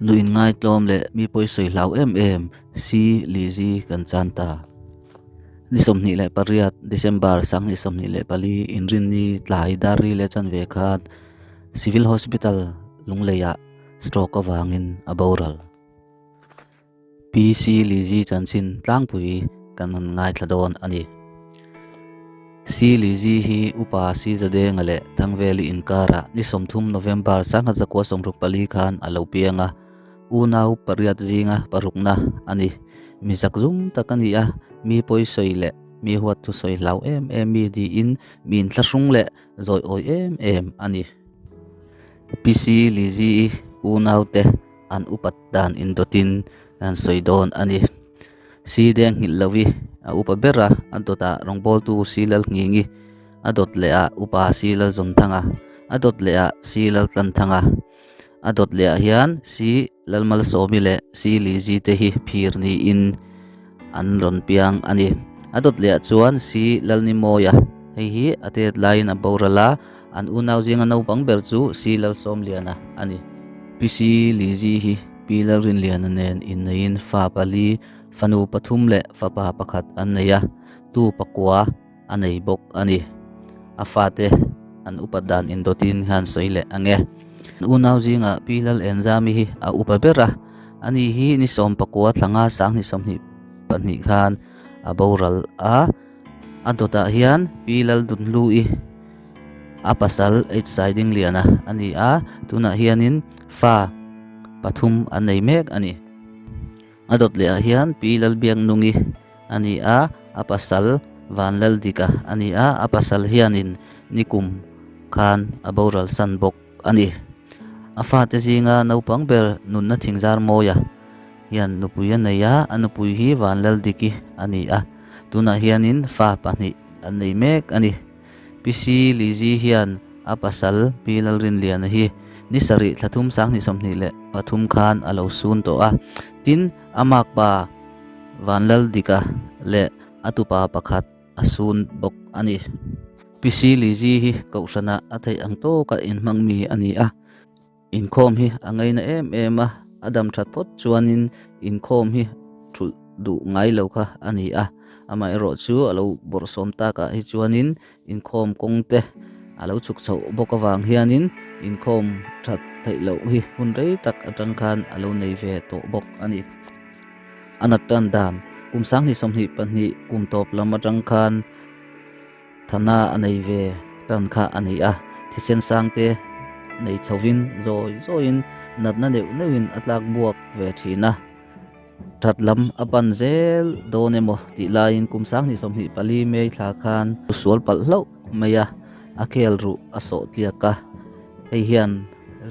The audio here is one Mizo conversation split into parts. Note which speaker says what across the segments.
Speaker 1: Nu inngaitlawm leh mi pawi sawi hlau em em si Lizzy kan chan ta. Ni 28 December 2024 Inrinni tlai dar ri leh chanve khan Civil Hospital Lungleiah stroke avangin a boral. PC Lizzy chanchin tlangpui kan han ngaithla dawn a ni. Si Lizzy hi upa Si Zadenga leh Thangveli inkarah ni 30 November 1964 khan a lo piang a, unau pariat zinga parukna a ni. Mi zakzum tak a ni a, mi pawi sawi leh mi huat thu sawi hlau em em mi niin mi inthlahrung leh zawi awi em em a ni. PC Lizzy-i unaute an upat dan indawtin an sawi dawn a ni. Si deng nghilh lohi a upa ber a, a dawtah rawngbawltu Si Lal Ngingi, a dawt leh ah upa Si Lal Zawnthanga, a dawt leh ah Si Lal Tlanthanga, a dawt leh ah hian Si Lal Malsawmi leh Si Lizi te hi phir niin an rawn piang a ni. A dawt leh ah chuan Si Lal Nimawia, hei hi a tet laiin a boral a, An unau zinga naupang ber chu Si Lalsawmliana a ni. Pi Si Lizzy hi Pi Lalrinliana nen inneiin fa pali, fanu pathum leh fapa pakhat an nei a, tu pakua a nei bawk a ni. A fate an upat dan indawtin hian sawi leh ang e. An unau zingah Pi Lal Enzami hi a upa ber a, ani hi ni sawmpakua thlanga 2022 khan a boral a. A dawtah hian Pi Laldunhlu-i a pasal H Saidingliana a ni a, tunah hianin fa pathum an nei mek a ni. A dawt lehah hian Pi Lalbiaknungi a ni a, a pasal Vanlaldika a ni a, a pasal hianin nikum khan a boral san bawk a ni. A fate zinga naupang ber nunna thingzar mawia hian nupui a nei a, a nupui hi Vanlaldiki a ni a, tunah hianin fa pahnih an nei mek a ni. PC Lizzy hian a pasal Pi Lalrinliana hi ni sarih thla thum 2023 khan a lo sun tawh a, tin a makpa Vanlaldika leh a tupa pakhat a sun bawk a ni. PC Lizzy hi kohhranah a theih ang tawka inhmang mi a ni a, inkhawm hi a ngaina em em a, a dam that phawt chuanin inkhawm hi thulh duh ngai lo kha a ni a, amaherawh chu a lo bawrhsawm takah hi chuanin inkhawm kawng te a lo chhuk chhoh bawk avang hianin inkhawm that theih loh hi hun rei tak atang khan a lo nei ve tawh bawk a ni. A nat tan dan kum 2022 kum tawp lam atang khan thana a nei ve tan kha a ni a, thisen sang te nei chhovin zawi zawiin natna neuh neuhin a tlak buak ve thin a, that lam a pan zel dawn emaw tih laiin kum 2024 May thla khan sual palh hlauh mai a, a khel ruh a sawh tliak a, hei hian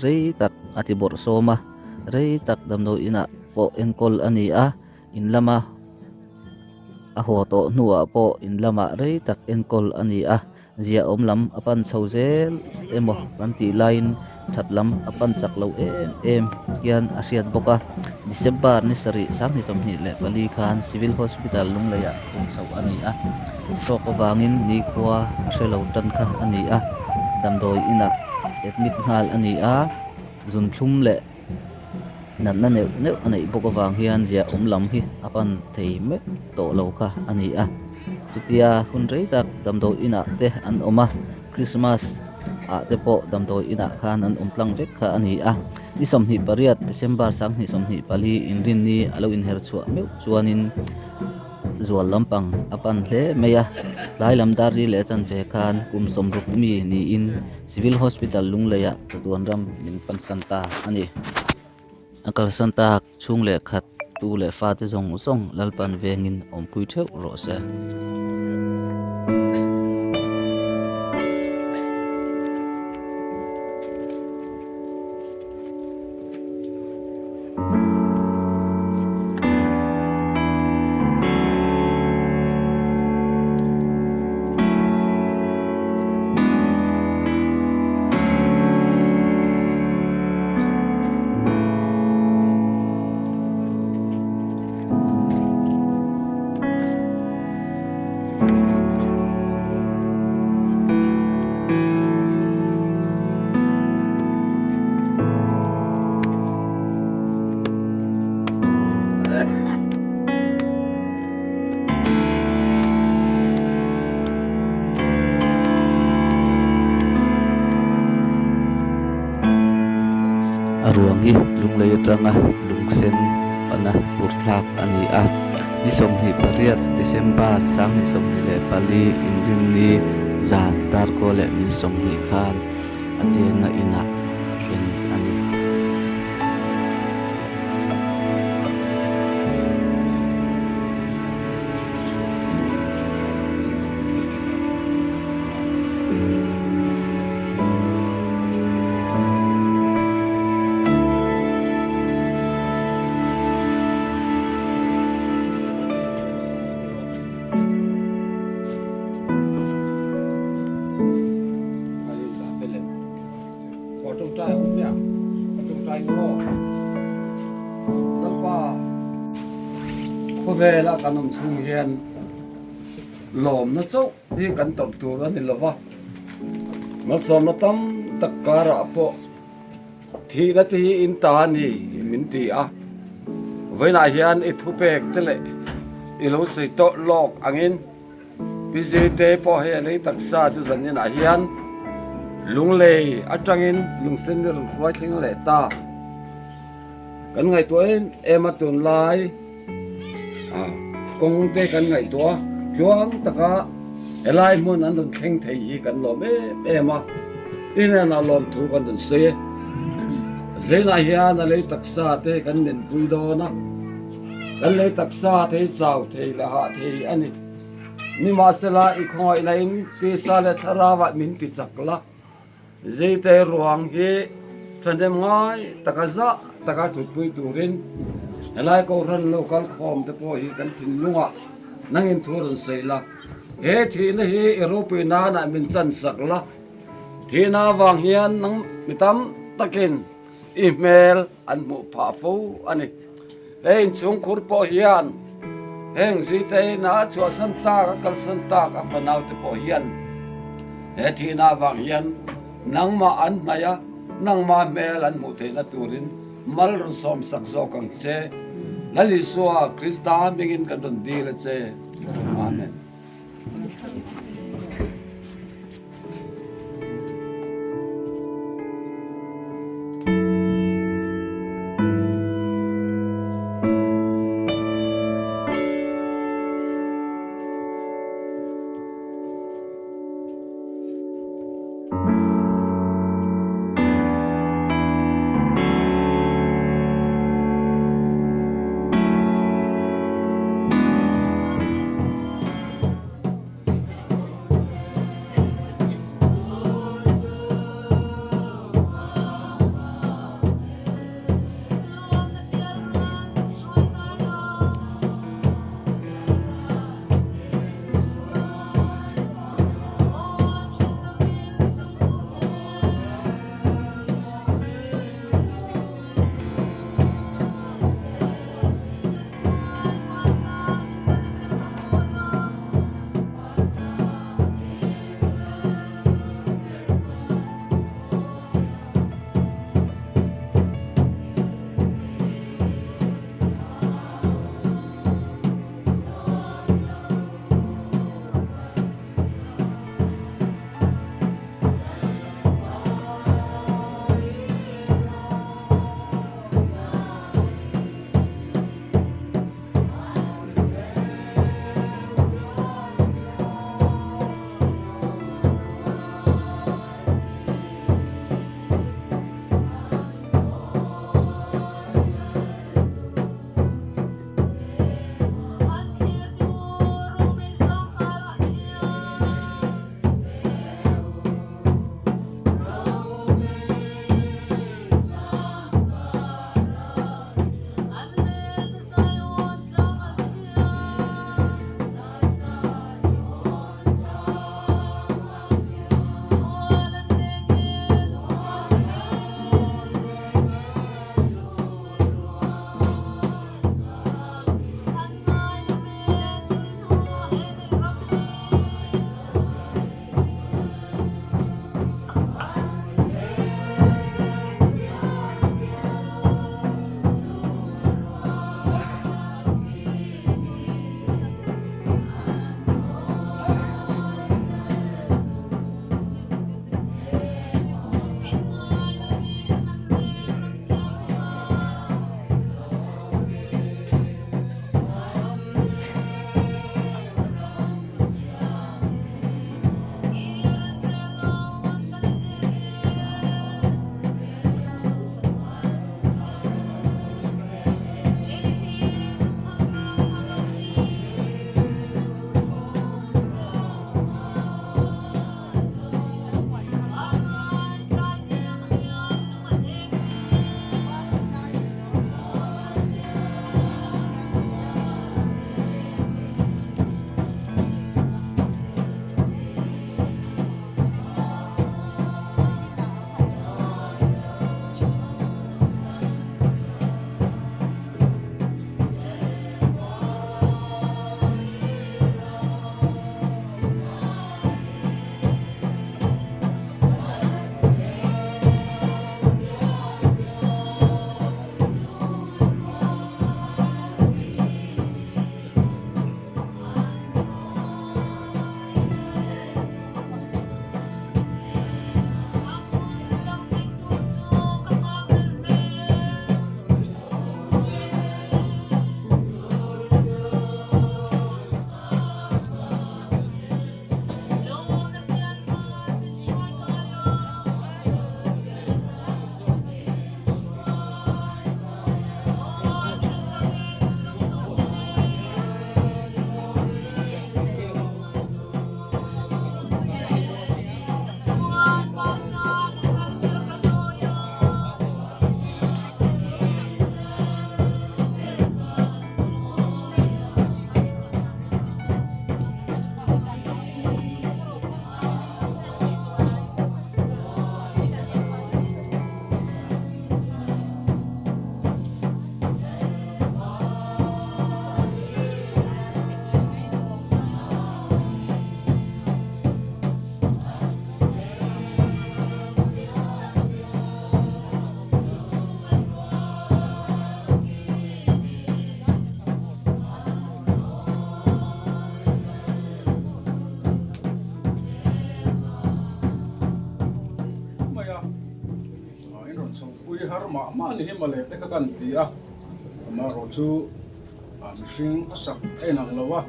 Speaker 1: rei tak a ti bawrh sawm a, rei tak damdawi inah pawh enkawl a ni a, in lama a haw tawh hnuah pawh in lamah rei tak enkawl a ni a, ziahawm lam a pan chho zel emaw kan tih laiin that lam a pan chak lo em em hian a hriat bawk a. December ni sarih 2024 khan Civil Hospital Lungleiah pun chhoh a ni a, stroke avangin nikhua a hre lo tan kha a ni a, damdawi inah admit nghal a ni a, zunthlum leh Natna neuh neuh a neih bawk avang hian ziahawm lam hi a pan thei mek tawh lo kha a ni a. Chutia hun rei tak damdawi inah te an awm a, Christmas ah te pawh damdawi inah khan an awm tlang vek kha a ni a. Ni 28 December 2024 inrinni a lo inher chhuah meuh chuanin zual lampang a pan hle mai a. Tlai lam dar ri leh chanve khan kum 60 mi niin Civil Hospital Lungleiah chatuan ram min pansan ta a ni. A kalsan tak chhung leh khat tu leh fate zawng zawng Lalpan vengin awmpui theuh rawh se. A ruang hi Lunglei atanga lungsen pana purthlak a ni a. Ni 28 December 2024 Inrinni zan darkaw leh min 20 khan a chenna inah a thleng a ni.
Speaker 2: Khawvela kan awm chhung hian lawmna chauh hi kan tawrh tur a ni lo va, malsawmna tam tak karah pawh thihna te hi in ta a ni min ti a, vawiinah hian i thupek te leh i lo sawi tawh lawk angin Pi Zirte pawh hei a lei taksa chu zaninah hian lunglei atangin lungsen hi rawn hruai thleng leh ta. Kan ngaihtuah em em a tunlai kawng te kan ngaihtuah a, tluang taka helai hmun an rawn thleng thei hi kan lawm em em a, i hnenah lawmthu kan rawn sawi e. Zeinah hian a lei taksa te kan nenpui dawn a, kan lei taksa te hi chau thei leh hah thei a ni. Nimahsela i khawngaihna in tisa leh thlarauah min ti chak la. Zeite ruang hi thahnem ngai taka zah taka thutpui turin helai Kohhran lo kal khawm te pawh hi kan thinlungah nangin thu rawn sawi la. He thihna hi i ropui nanah min chan sak la. Thihna avang hian nang mi tam takin i hmel an hmuh phah fo a ni. He inchhungkhur pawh hian heng Ziteina a chhuahsan tak, a kalsan tak a fanaute pawh hian he thihna avang hian nangmah an hnaih a, nangmah hmel an hmuh theihna turin mal rawn sawmsak zawk ang che. Lal Isua Krista hmingin kan rawn dil a che. Amen.
Speaker 3: a ni hi mawle te kha kan ti a, amaherawhchu mihring a sak a inang lo a,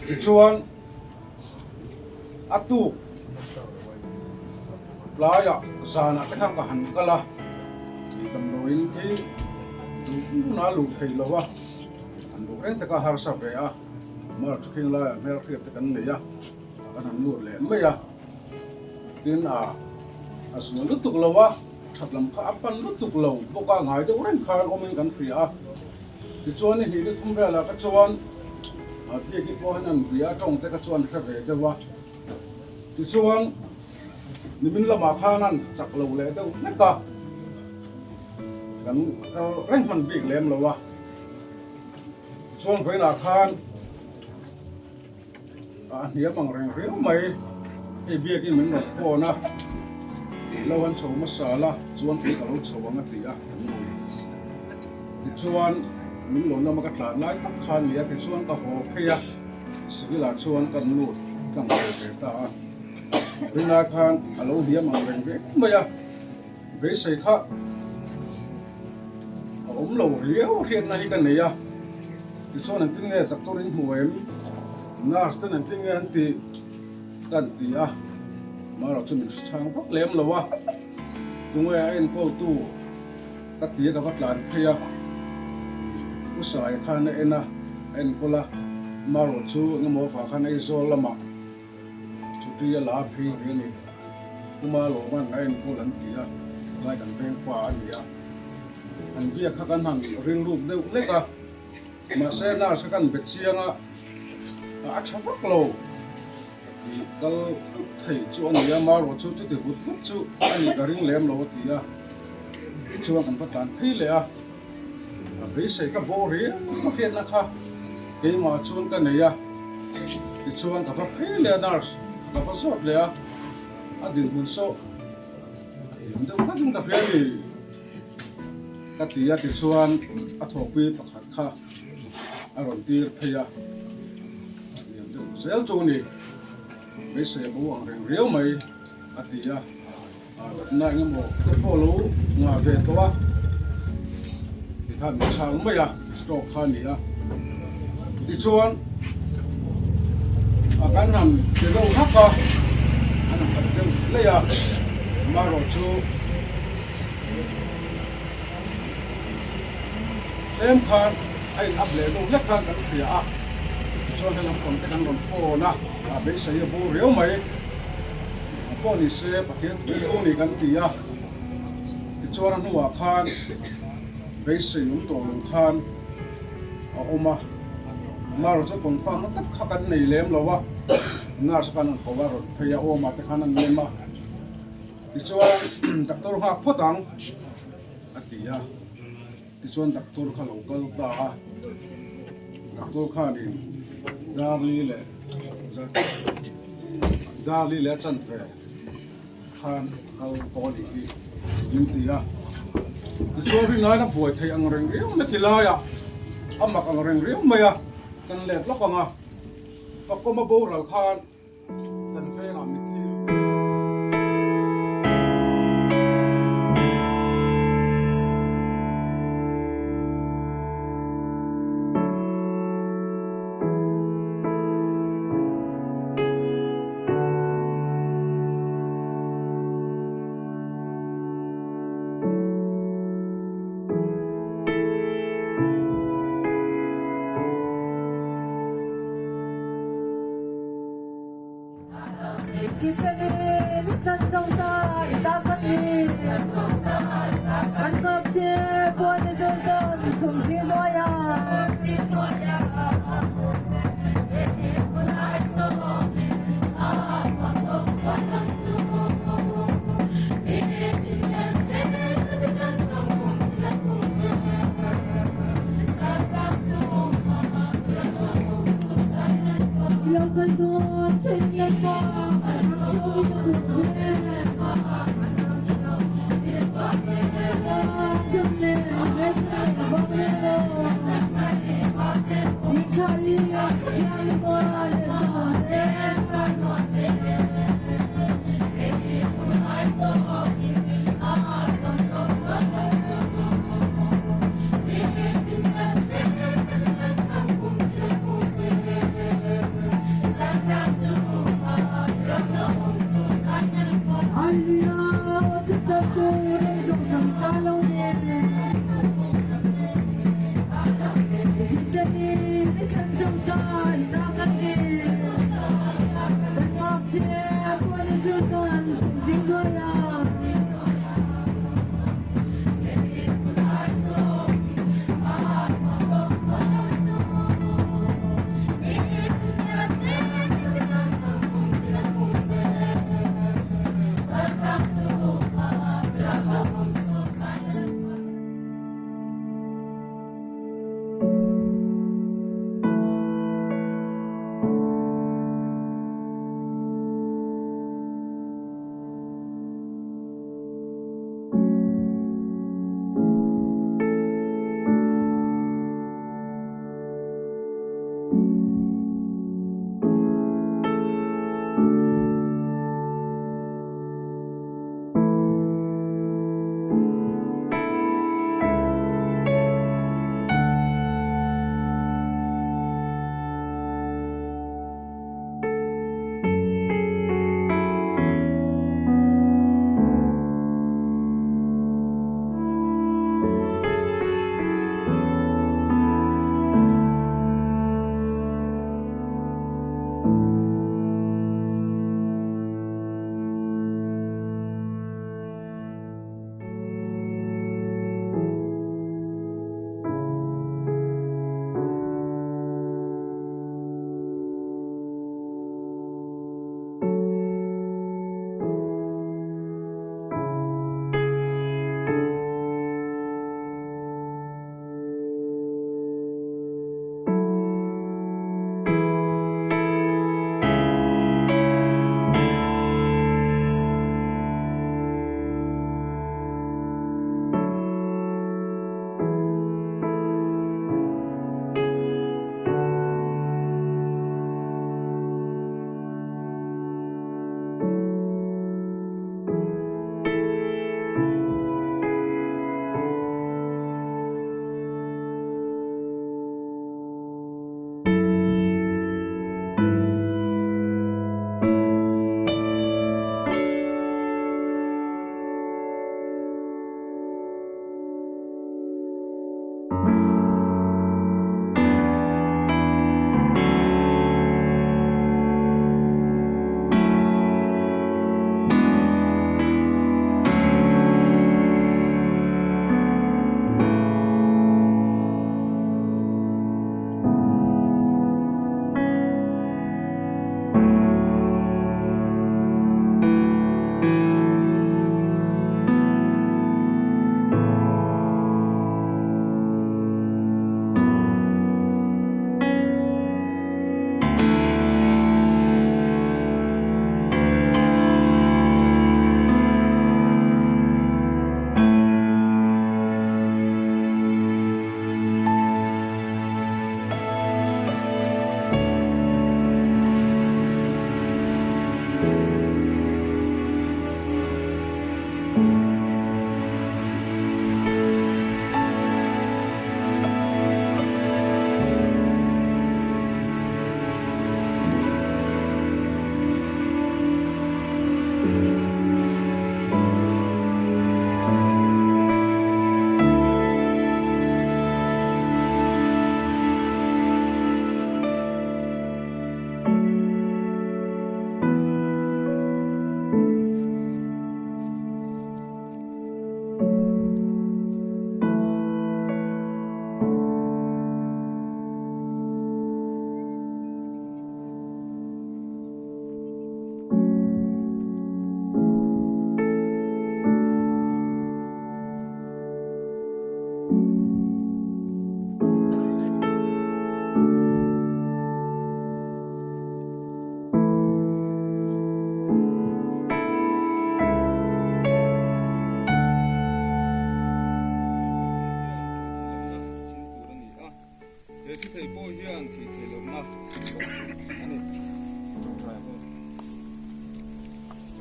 Speaker 3: tichuan a tuk tlaiah zanah te khan ka han kal a, damdawiin khi duh hmunah a luh theih lo a, han luh reng te kha harsa ve a, amaherawhchu khing laiah hmelhriat te kan nei a, kan han lut leh mai a. Tin a a zual lutuk lo a, that lam kha a pan lutuk lo bawk a, ngai deuh reng khan awmin kan hria a. Tichuan ni hnih ni thum velah kha chuan biakin pawh hian an bia a tawng te kha chuan hre ve deuh a. Tichuan nimin lamah khan an chak lo leh deuh hlek a, kan kal reng hman bik lem lo a. Tichuan vawiinah khan. A hniam ang reng riau mai. Hei biakin min rawn phone a, lo han chho hmasa la chuan kei ka lo chho ang a ti a, kan nui. Tichuan min lo lama ka tlan lai tak kha a ni a, tichuan ka haw phei a, civil ah chuan kan lut tlang ve ve ta a. Rinai khan a lo hniam ang reng riau mai a, beisei kha a awm lo riau hriatna hi ka nei a, tichuan engtin nge doctor in hmu em, nurse ten engtin nge an tih ka an ti a, amaherawh chu min hre chhang vak lem lo a, tunge a enkawltu ka ti a ka va tlan phei a, U Saia khan a en a, a enkawl a, amaherawh chu engemaw avang khan Aizawl lamah. Chuti a la phei ve a ni. Puma Lawman a enkawl an ti a, helai kan veng pa a ni a. An biak kha kan han rilruk deuh lek a, mahse nurse kha kan be chiang a, a tha vak lo tih kal thei chu a ni a, marawh chu chuti vut vut chu a nih ka ring lem lo a ti a, tichuan kan va tlan phei leh a. A beisei ka bawh riau a hriatna kha keimah chuan ka nei a, tichuan ka va phei leh a nurse ka va zawt leh a, a dinhmun saw a hlim deuh hlakin ka hria ni ka ti a, tichuan a thawhpui pakhat kha a rawn tir phei a, a hliam deuh zel chu a ni, beisei a bo ang reng riau mai a ti a. Natna eng emaw te pawh lo ngah ve tawh a, tikhan min chhang mai a, stroke kha a ni a. Tichuan a kan han ti deuh hak a, an han khat deuh hlei a, amaherawh chu tlem khan a in up leh deuh hlek khan kan hria a, tichuan helam pang te kan rawn phone a, a beisei a bur riau mai. Pawh ni se Pathian thu thu ni kan ti a, tichuan a hnuah khan beisei awm tawh lo khan a awm a, nurse chu confirm na tak kha kan nei lem lo a, nurse khan an ko a rawn phei a, awmah te khan an lem a, tichuan doctor nghak phawt ang a ti a. Tichuan doctor kha lo kal ta a, doctor khanin Darli leh Darli leh a chanve khan kal tawh a nih hi min ti a. Tichuan rinlain a buai theih ang reng riau na ti laiah a mak ang reng riau mai a, kan let lawk ang a, Fakawma boral khan Kan vengah mitthi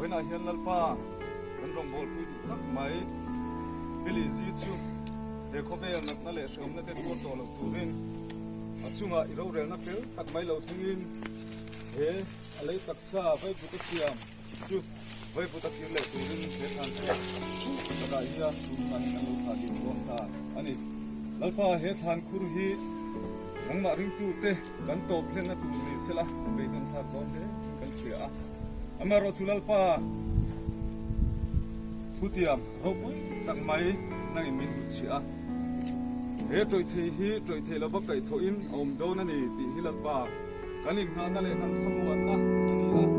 Speaker 4: Vawiinah hian Lalpa kan rawngbawlpui duh tak mai. Billy Zi chu he khawvel natna leh hrehawmna te tuar tawh lo turin a chungah i rorelna fel tak mai lo thlengin he a lei taksa vaivut a siam chu vaivut a kir leh turin he thlan chhuak takah hian tun hmanin an lo thlah ding dawn ta a ni. Lalpa he thlan khur hi nangmah ringtute kan tawp hlenna tur ni sela beidawn thlak dawn hle in kan hria a. Amaherawhchu Lalpa thutiam ropui tak mai nangin min hmu chhiah a. He tawih thei hi tawih thei lova kaihthawhin a awm dawn a ni tih hi Lalpa kan inngahna leh kan thlamuanna a ni a.